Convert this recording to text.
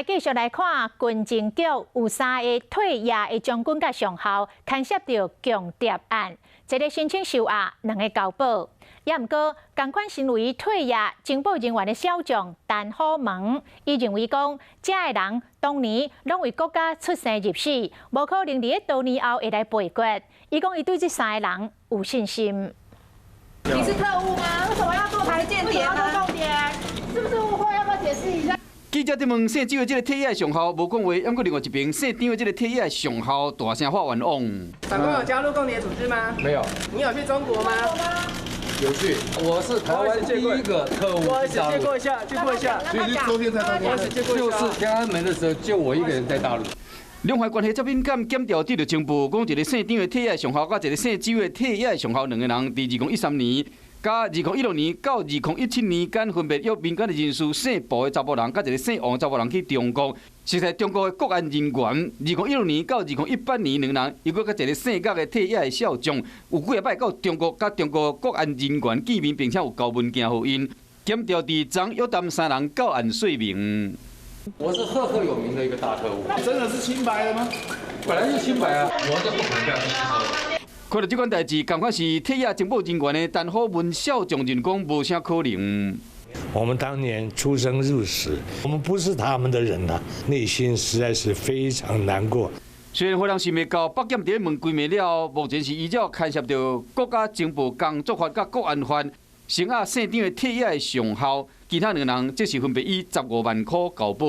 來繼續來看軍情局有三个退役的將軍佮上校牽涉著共諜案，一个申請收押，兩个交保。也毋過，仝款身為退役情報人員的少將陳虎文，伊認為講，遮的人當年攏為國家出生入死，無可能佇咧多年後會來背骨。伊講，伊對這三个人有信心。你是特務嗎？為什麼要做台間諜呢？是不是誤會？要不要解釋一下？記者佇問姓周的這个退役的上校無講話，毋過另外一邊姓張的這个退役的上校大聲發冤枉。長官有加入共諜組織嗎？沒有。你有去中國嗎？有去。我是台灣第一個特務。不好意思，借過一下，借過一下。所以你昨天在大陸。就是天安門的時候，就我一個人在大陸。兩岸關係遮敏感，檢調得著情報，講一个姓張的退役上校，佮一个姓周的退役上校，兩个人佇2013年佮2016年到2017年間，分別約民間的人士姓布的查埔人，佮一个姓王的查埔人去中國，熟似中國的國安人員。2016年到2018年，兩人又閣佮一个姓郭的退役的少將，有幾仔擺到中國，佮中國國安人員見面，並且有交文件予𪜶。檢調佇昨約談三人到案說明。我是赫赫有名的一個大特務。真的是清白的嗎？本來就清白啊，我就不可能幹。看著這款代誌，仝款是退役情報人員的陳虎文少將認講無啥可能。我們當年出生入死，我們不是他們的人吶，內心實在是非常難過。雖然予人想袂到，北檢佇咧問幾暝了後，目前是依照牽涉著國家情報工作法佮國安法，聲押姓張的退役的上校，其他兩个人則是分別以15萬箍交保。